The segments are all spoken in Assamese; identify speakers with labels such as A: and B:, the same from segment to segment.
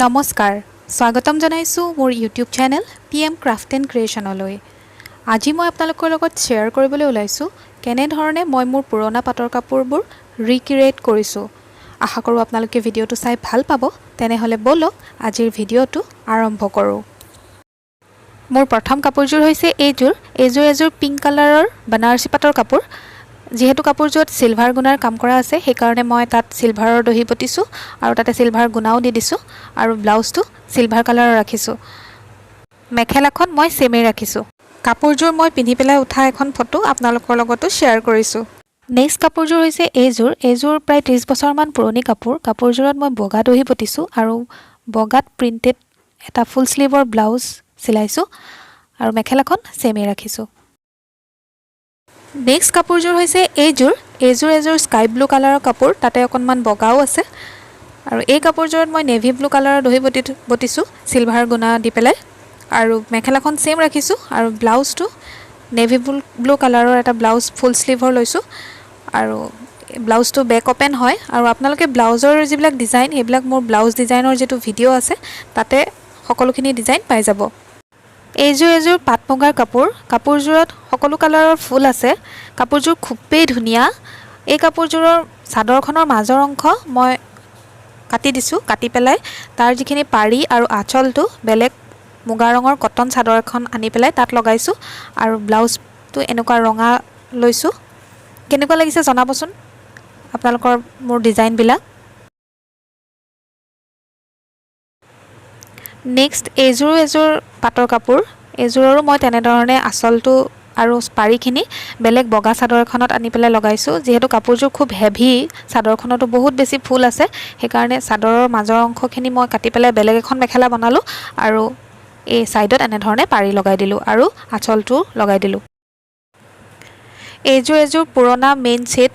A: নমস্কাৰ, স্বাগতম জনাইছোঁ মোৰ YouTube channel P M craft and ক্ৰিয়েশ্যনলৈ। আজি মই আপোনালোকৰ লগত শ্বেয়াৰ কৰিবলৈ ওলাইছোঁ কেনেধৰণে মই মোৰ পুৰণা পাটৰ কাপোৰবোৰ ৰিক্ৰিয়েট কৰিছোঁ। আশা কৰোঁ আপোনালোকে ভিডিঅ'টো চাই ভাল পাব। তেনেহ'লে ব'লক, আজিৰ ভিডিঅ'টো আৰম্ভ কৰোঁ। মোৰ প্ৰথম কাপোৰযোৰ হৈছে এইযোৰ। এইযোৰ এযোৰ পিংক কালাৰৰ বানাৰসী পাটৰ কাপোৰ। যিহেতু কাপোৰযোৰত চিলভাৰ গুণাৰ কাম কৰা আছে, সেইকাৰণে মই তাত চিলভাৰৰ দহি বটিছোঁ আৰু তাতে চিলভাৰ গুণাও দি দিছোঁ আৰু ব্লাউজটো চিলভাৰ কালাৰৰ ৰাখিছোঁ। মেখেলাখন মই ছেমেই ৰাখিছোঁ। কাপোৰযোৰ মই পিন্ধি পেলাই উঠা এখন ফটো আপোনালোকৰ লগতো শ্বেয়াৰ কৰিছোঁ। নেক্সট কাপোৰযোৰ হৈছে এইযোৰ। এইযোৰ প্ৰায় 30 বছৰমান পুৰণি কাপোৰ। কাপোৰযোৰত মই বগা দহি বটিছোঁ আৰু বগাত প্ৰিণ্টেড এটা ফুল শ্লিভৰ ব্লাউজ চিলাইছোঁ আৰু মেখেলাখন ছেমেই ৰাখিছোঁ। নেক্সট কাপোৰযোৰ হৈছে এইযোৰ। এইযোৰ এযোৰ স্কাই ব্লু কালাৰৰ কাপোৰ, তাতে অকণমান বগাও আছে আৰু এই কাপোৰযোৰত মই নেভি ব্লু কালাৰৰ দহি বটিছোঁ চিলভাৰ গুণা দি পেলাই আৰু মেখেলাখন ছেইম ৰাখিছোঁ আৰু ব্লাউজটো নেভি ব্লু কালাৰৰ এটা ব্লাউজ ফুল শ্লিভৰ লৈছোঁ আৰু ব্লাউজটো বেক অ'পেন হয়। আৰু আপোনালোকে ব্লাউজৰ যিবিলাক ডিজাইন, সেইবিলাক মোৰ ব্লাউজ ডিজাইনৰ যিটো ভিডিঅ' আছে, তাতে সকলোখিনি ডিজাইন পাই যাব। এইযোৰ এযোৰ পাট মুগাৰ কাপোৰ। কাপোৰযোৰত সকলো কালাৰৰ ফুল আছে। কাপোৰযোৰ খুবেই ধুনীয়া। এই কাপোৰযোৰৰ চাদৰখনৰ মাজৰ অংশ মই কাটি দিছোঁ। কাটি পেলাই তাৰ যিখিনি পাৰি আৰু আঁচলটো বেলেগ মুগা ৰঙৰ কটন চাদৰ এখন আনি পেলাই তাত লগাইছোঁ আৰু ব্লাউজটো এনেকুৱা ৰঙা লৈছোঁ। কেনেকুৱা লাগিছে জনাবচোন আপোনালোকৰ মোৰ ডিজাইনবিলাক। নেক্সট এইযোৰো এযোৰ পাটৰ কাপোৰ। এইযোৰৰো মই তেনেধৰণে আঁচলটো আৰু পাৰিখিনি বেলেগ বগা চাদৰ এখনত আনি পেলাই লগাইছোঁ। যিহেতু কাপোৰযোৰ খুব হেভি, চাদৰখনতো বহুত বেছি ফুল আছে, সেইকাৰণে চাদৰৰ মাজৰ অংশখিনি মই কাটি পেলাই বেলেগ এখন মেখেলা বনালোঁ আৰু এই ছাইডত এনেধৰণে পাৰি লগাই দিলোঁ আৰু আঁচলটোও লগাই দিলোঁ। এইযোৰ এযোৰ পুৰণা মেইন ছেট।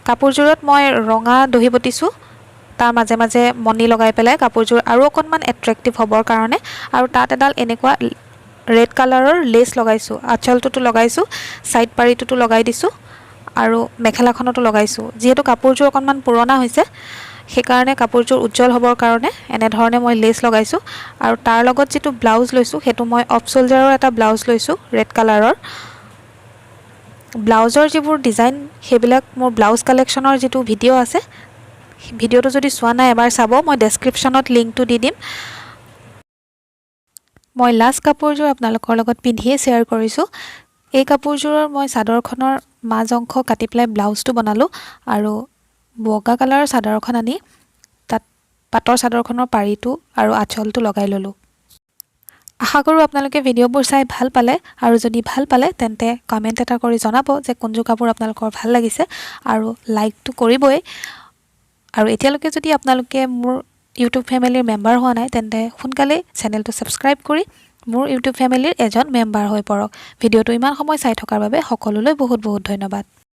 A: কাপোৰযোৰত মই ৰঙা দহি বটিছোঁ, তাৰ মাজে মাজে মণি লগাই পেলাই কাপোৰযোৰ আৰু অকণমান এট্ৰেক্টিভ হ'বৰ কাৰণে আৰু তাত এডাল এনেকুৱা ৰেড কালাৰৰ লেচ লগাইছোঁ। আঁচলটোতো লগাইছোঁ, ছাইড পাৰিটোতো লগাই দিছোঁ আৰু মেখেলাখনতো লগাইছোঁ। যিহেতু কাপোৰযোৰ অকণমান পুৰণা হৈছে, সেইকাৰণে কাপোৰযোৰ উজ্জ্বল হ'বৰ কাৰণে এনেধৰণে মই লেচ লগাইছোঁ। আৰু তাৰ লগত যিটো ব্লাউজ লৈছোঁ, সেইটো মই অফ চ'ল্ডাৰৰ এটা ব্লাউজ লৈছোঁ ৰেড কালাৰৰ। ব্লাউজৰ যিবোৰ ডিজাইন, সেইবিলাক মোৰ ব্লাউজ কালেকশ্যনৰ যিটো ভিডিঅ' আছে, ভিডিঅ'টো যদি চোৱা নাই এবাৰ চাব, মই ডেছক্ৰিপশ্যনত লিংকটো দি দিম। মই লাষ্ট কাপোৰযোৰ আপোনালোকৰ লগত পিন্ধিয়ে শ্বেয়াৰ কৰিছোঁ। এই কাপোৰযোৰৰ মই চাদৰখনৰ মাজ অংশ কাটি পেলাই ব্লাউজটো বনালোঁ আৰু বগা কালাৰৰ চাদৰখন আনি তাত পাটৰ চাদৰখনৰ পাৰিটো আৰু আঁচলটো লগাই ল'লোঁ। আশা কৰোঁ আপোনালোকে ভিডিঅ'বোৰ চাই ভাল পালে আৰু যদি ভাল পালে তেন্তে কমেণ্ট এটা কৰি জনাব যে কোনযোৰ কাপোৰ আপোনালোকৰ ভাল লাগিছে আৰু লাইকটো কৰিবই। আৰু এতিয়ালৈকে যদি আপোনালোকে মোৰ ইউটিউব ফেমিলিৰ মেম্বাৰ হোৱা নাই, তেন্তে সোনকালেই চেনেলটো ছাবস্ক্ৰাইব কৰি মোৰ ইউটিউব ফেমিলিৰ এজন মেম্বাৰ হৈ পৰক। ভিডিঅ'টো ইমান সময় চাই থকাৰ বাবে সকলোলৈ বহুত বহুত ধন্যবাদ।